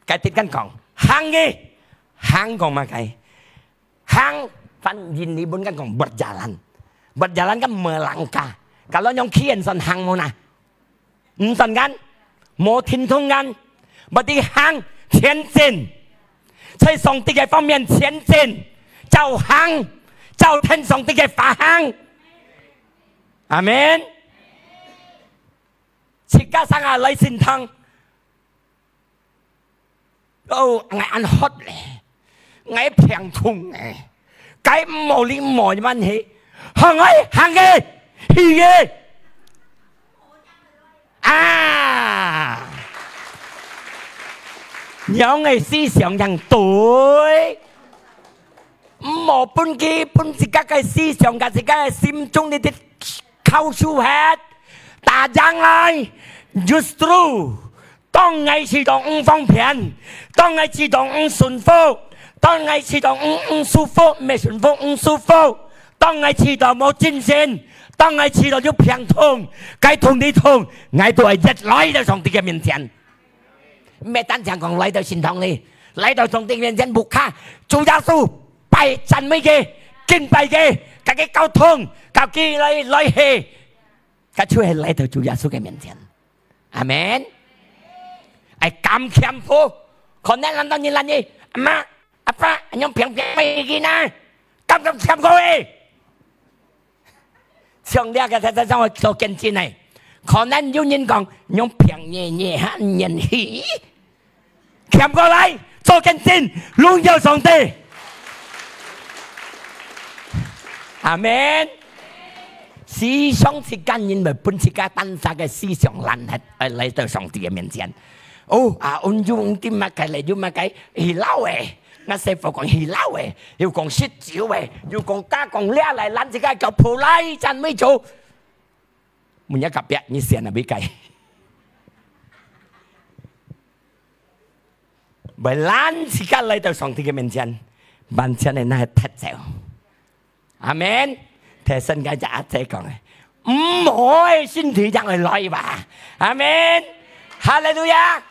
該直接講，行去，行講麼个？行，翻印尼文kan講berjalan。Berjalan kan melangkah。Kalau用語言算行無哪？毋算kan？無停動kan？Berarti行，前進。在上帝个方面前進，照行，照聽上帝个話行。阿門。自家生下來心痛，哦，𠊎恁渴咧，𠊎病痛咧，該無理無關係，行去，行去，去去。啊！仰个思想正對。 毋好分佢，分自家个思想，甲自家个心中裡底靠手核，打贏來。Justru，當𠊎試著毋方便，當𠊎試著毋順服，當𠊎試著毋，毋舒服，毋係順服，毋舒服，當𠊎試著無精神，當𠊎試著有病痛，該痛裡痛，𠊎都愛越來到上帝个面前。 毋係單淨講來到聖堂裡，來到上帝面前，bukan，主耶穌，拜讚美佢，敬拜佢，甲佢溝通，甲佢來，來去，該就係來到主耶穌个面前。阿門。愛敢謙卑，可能恁多人攔你，阿媽，阿爸，恁樣平平个呢，敢敢謙卑誒？ 像這个，在，在，在我做見證呢，可能有人講，用平日日還年輕，謙過來，做見證，榮耀上帝。阿門。時常自家人會分自家單儕个思想攔忒，愛來到上帝个面前。哦，啊，恩主，恩典麼个咧，有麼个，hilal誒。 那師傅講hilal誒，又講食酒誒，又講加講掠來，攔自家腳步來，讚美主。問一隔壁，你選哪一個？會攔自家來到上帝个面前，完全係拿忒走。 阿門。提醒該隻阿姊講誒，毋好誒，身體正會來吧。阿門。哈利路亞。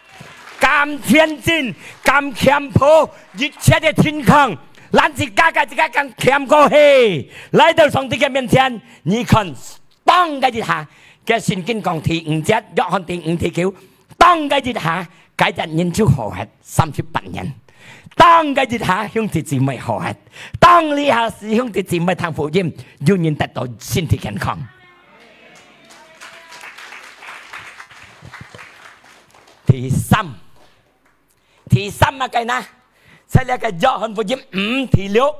敢前進，敢謙卑，一切个情況，咱自家个自家敢謙過去，來到上帝个面前，你看，當該一下，个聖經講第五節，約翰第五第九，當該一下，該隻人就好忒。 三十八年。當該一下兄弟姊妹好忒，當這下時兄弟姊妹聽福音，有人得到身體健康。第三，第三麼个呢？在這个約翰福音五第六，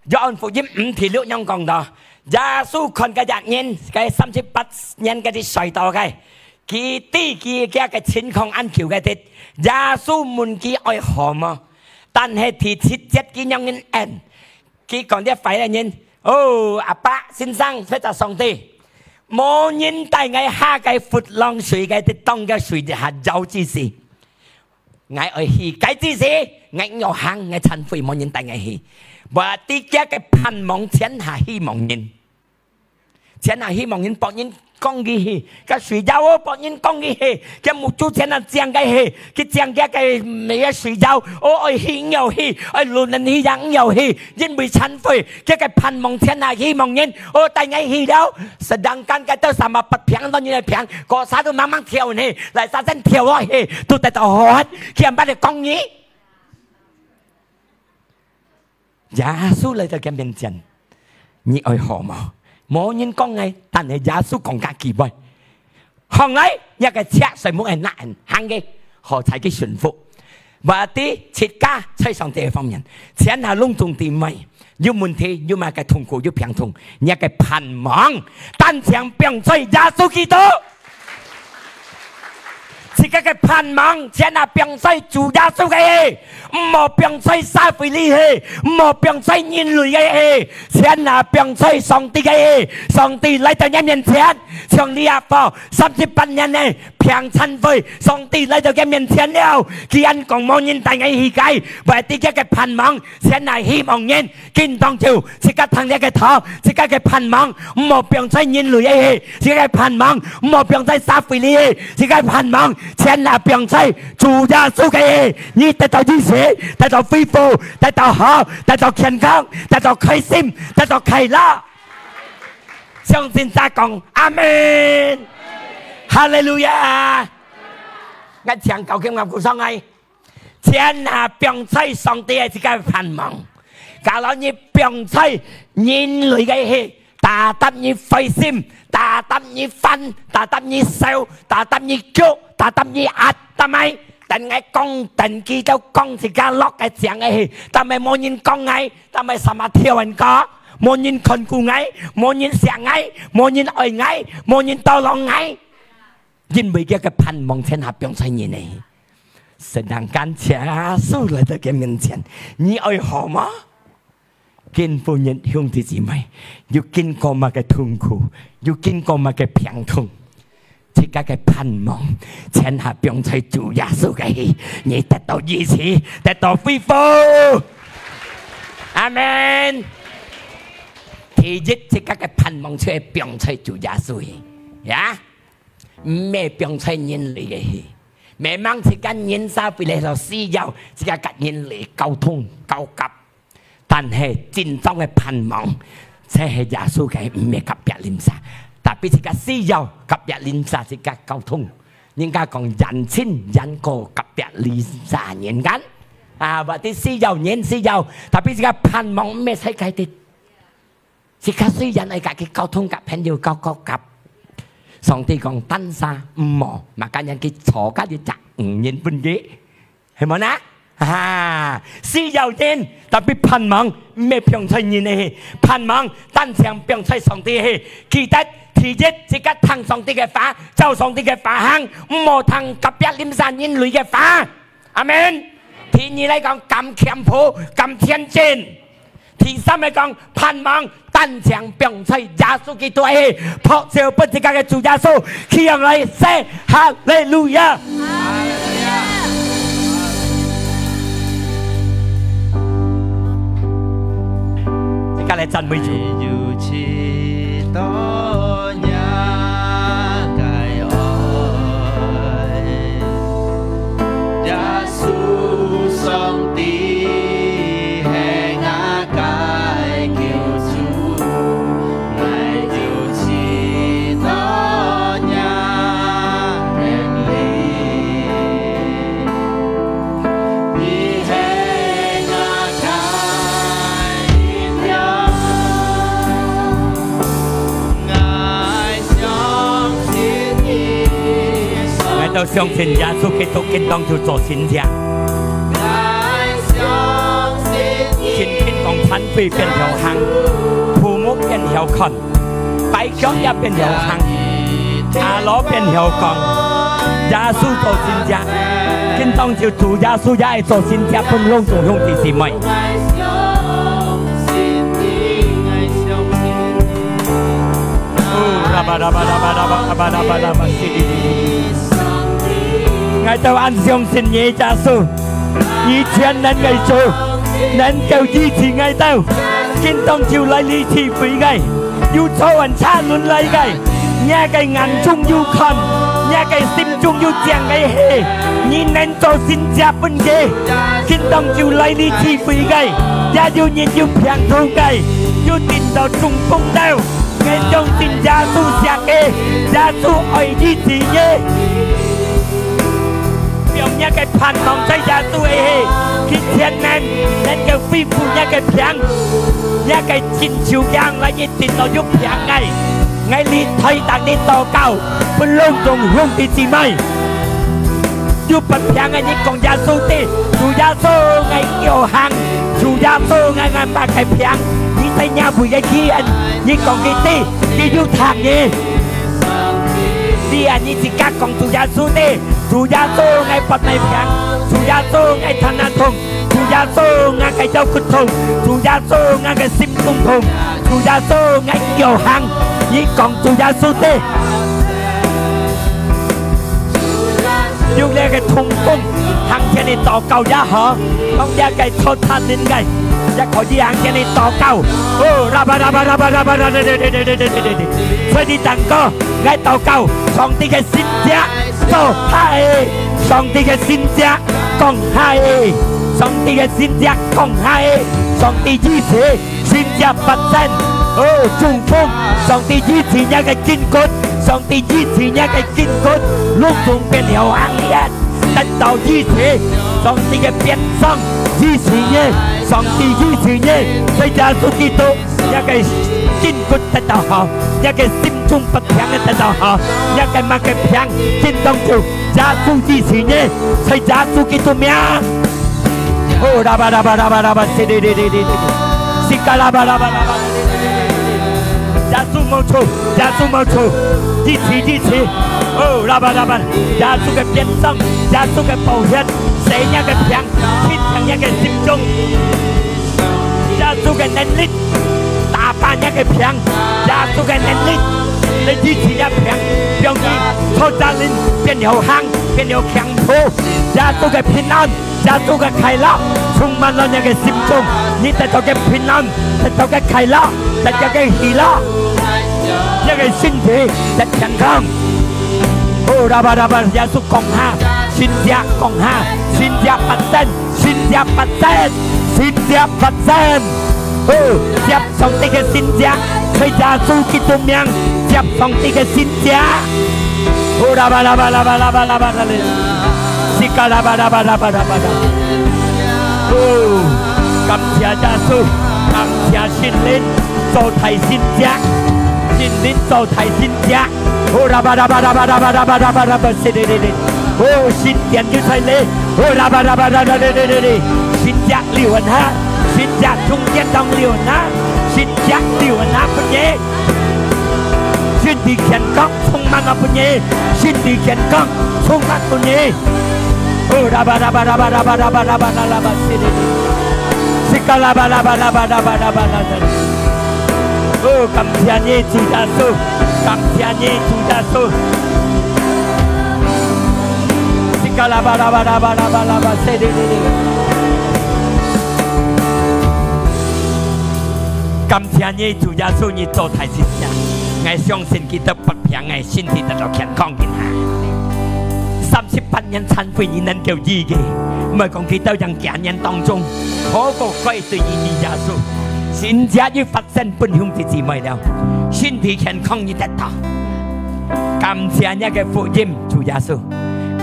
約翰福音五第六樣講到，耶穌看該隻人，該三十八年該隻睡到个， 佢知佢个情況恁久个忒，耶穌問佢愛好無？但係第七節佢仰人應，佢講這壞个人，哦，阿爸，先生，或者上帝，無人帶𠊎下該窟窿水个地當个水下走之時，𠊎愛去該之時，𠊎愛行，𠊎懺悔，無人帶𠊎去。無知佢个盼望全下希望人。 全下希望人，別人講佢去，該水妖哦，別人講佢去，該目珠全下正佢去，佢正佢个，嗯，該水妖，哦，愛去毋愛去，愛輪人去也毋愛去，因為懺悔，佢个盼望全下希望人，哦，帶𠊎去了。Sedangkan該兜sama不平，當然係平，個啥都慢慢跳呢，來啥真跳落去，都得到好，佢毋捌來講你。 耶穌來到佢面前，你愛好無？無人講个，但係耶穌講个機會。行來，這个赤水母个男人行个，好在佢順服。Berarti自家在上帝个方面，全下攏總弟妹，有問題，有麼个痛苦，有病痛，你个盼望，單淨放在耶穌基督。 自家个盼望，全下放在主耶穌个去，毋好放在社會裡去，毋好放在人類个去，全下放在上帝个去。上帝來到你面前，像這下三十八年呢，聽讚美，上帝來到佢面前了。佢恁講無人帶𠊎去个，會知佢个盼望，全係希望人。今當晝，自家聽這个道，自家个盼望，毋好放在人類个去，自家个盼望，毋好放在社會裡去，自家个盼望，全係放在主耶穌个去。你得到醫治，得到恢復，得到好，得到健康，得到開心，得到快樂。 相信再講阿門。哈利路亞！𠊎請教佢，𠊎鼓掌哎。全下放在上帝个自家个盼望。假如你放在人類个去，tetap你灰心，tetap你煩，tetap你愁，tetap你急，tetap你壓，但係等𠊎講，等佢兜講自家落个講个去，但係無人講𠊎，但係sama挑人講。 無人看顧𠊎，無人惜𠊎，無人愛𠊎，無人tolong𠊎。因為佢个盼望全下放在人个。Sedangkan耶穌來到佢面前，你愛好無？今晡日兄弟姊妹，有經過麼个痛苦，有經過麼个病痛， 自家个盼望，全下放在主耶穌个去，你得到醫治，得到恢復。阿門。第一，自家个盼望就係放在主耶穌去，呀，毋係放在人類个去。Memang自家人社會裡頭需要，自家甲人類溝通、交合。 但係真正个盼望，就係耶穌个，毋係隔壁鄰舍。Tapi自家需要隔壁鄰舍，自家溝通。人家講遠親遠過隔壁鄰舍人間。啊，或者需要人需要，tapi自家盼望毋係在該地。自家雖然愛甲佢溝通，甲朋友交交甲。上帝講，單儕毋好，makanya佢造个一隻女人分佢。 係無呢？啊，需要人，tapi盼望毋係放在人个去，盼望單淨放在上帝个去。記得，第一，自家聽上帝个話，照上帝个話行，毋好聽隔壁鄰舍人類个話。阿門。第二來講，敢謙卑，敢前進。 第三个講，盼望單淨放在耶穌基督个，拍手分自家个主耶穌，起來說，哈利路亞！哈利路亞！自家來讚美主。有幾多若个愛，耶穌上帝 係𠊎个救主，𠊎有幾多若个你，你係𠊎个力量，𠊎相信你。𠊎兜相信耶穌基督今當晝做神蹟。 聖經講，殘廢變曉行，瞨目變曉看，跛腳也變曉行，啞佬變曉講。耶穌做神蹟，今當晝主耶穌也愛做神蹟，分攏總兄弟姊妹。哦，啦吧啦吧啦吧啦吧啦吧啦吧啦吧，是的，是的。 𠊎兜恁相信你，耶穌，你全能个主，能夠醫治𠊎兜。今當晝來你聚會个，有坐穩車輪來个，若个眼中有看，若个心中有正个係，你能做神蹟分佢。今當晝來你聚會个，也有人有病痛个，有跌倒中風到。 𠊎相信耶穌惜个，耶穌愛醫治你。放若个盼望在耶穌个去，佢全能能夠恢復若个病，若个親像樣來一定要有病个。𠊎你代替你禱告，分攏總兄弟姊妹。 有發病个，你講耶穌知，主耶穌，𠊎有行，主耶穌，𠊎，𠊎發个病，你在若位个醫院，你講佢知，佢有聽你。你啊，你自家講主耶穌知，主耶穌，𠊎發麼病，主耶穌，𠊎頭那痛，主耶穌，𠊎个腰骨痛，主耶穌，𠊎个心中痛，主耶穌，𠊎有行，你講主耶穌知。个痛風，行前个禱告也好，講這个坐車輪个，也可以行前个禱告。哦，拉巴拉巴拉巴拉巴拉，所以你等个，𠊎禱告，上帝个神蹟做下个，上帝个神蹟講下个，上帝个神蹟講下个，上帝醫治。 神蹟發生。哦，中風，上帝醫治若个筋骨，上帝醫治若个筋骨，攏總變了行列，得到醫治。上帝个鞭傷醫治你，上帝醫治你，在耶穌基督，若个筋骨得到好，若个心中不平个得到好，若个麼个病，緊動就 耶穌醫治你，在耶穌基督名。哦，拉巴拉巴拉巴拉巴，西哩哩哩哩哩，西卡拉巴拉巴拉巴，耶穌無錯，耶穌無錯，醫治醫治。哦，拉巴拉巴，耶穌个鞭傷，耶穌个寶血，洗若个病，清淨若个心中。 耶穌个能力，打敗若个病，耶穌个能力，來醫治若病，讓你坐車輪變了行，變了強壯。耶穌个平安，耶穌个快樂，充滿了若个心中。你得到个平安，得到个快樂，得到个喜樂，若个身體得健康。哦，拉巴拉巴，耶穌降下，神蹟降下，神蹟發生。 神蹟發生，神蹟發生。哦，接上帝个神蹟，在耶穌基督名，接上帝个神蹟。哦，拉巴拉巴拉巴拉巴拉巴拉哩，西卡拉巴拉巴拉巴拉巴拉。哦，感謝耶穌，感謝聖靈做大神蹟，聖靈做大神蹟。 哦，拉巴拉巴拉巴拉巴拉巴拉巴拉巴，西哩哩哩。哦，神殿就在哩。哦，拉巴拉巴拉巴哩哩哩哩。神蹟流下，神蹟從天堂流下，神蹟流下分你。身體健康充滿了分你，身體健康充滿分你。哦，拉巴拉巴拉巴拉巴拉巴拉巴拉拉巴，西哩哩。西卡拉巴拉巴拉巴拉巴拉巴拉。 哦，感謝你，主耶穌，感謝你，主耶穌。西卡拉巴拉巴拉巴拉巴拉巴，西哩哩哩。感謝你，主耶穌，你做大神蹟。𠊎相信佢得百病，𠊎身體得到健康，今下。三十八年殘廢，你能夠醫佢，毋係講佢到人家人當中，好過該對於你耶穌。神蹟一發 生分兄弟姊妹了，身體健康你得到。感謝你个福音，主耶穌。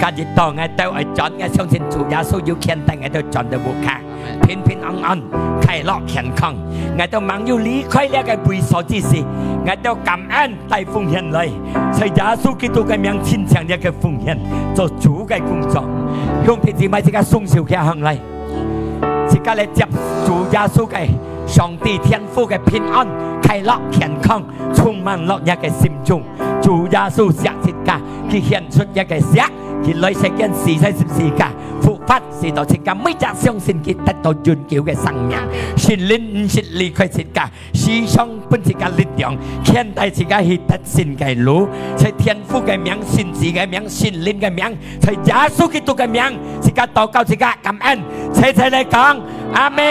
今日到𠊎兜愛轉，𠊎相信主耶穌有牽帶𠊎兜轉到屋下，平平安安，快樂健康。𠊎兜吂有離開這个位所之時，𠊎兜感恩帶奉獻來，在耶穌基督个名，清淨這个奉獻，做主个工作。兄弟姊妹，自家雙手擎䟘來。 自家來接主耶穌个上帝天父个平安、快樂、健康，充滿落若个心中。主耶穌惜自家，佢獻出若个血，佢來世間死在十字架，復活，使到自家每隻相信佢得到永久个生命。聖靈毋識離開自家， 時常分自家力量，牽帶自家去得勝个路，在天父个名、聖子个名、聖靈个名，在耶穌基督个名，自家禱告，自家感恩，齊齊來講，阿們。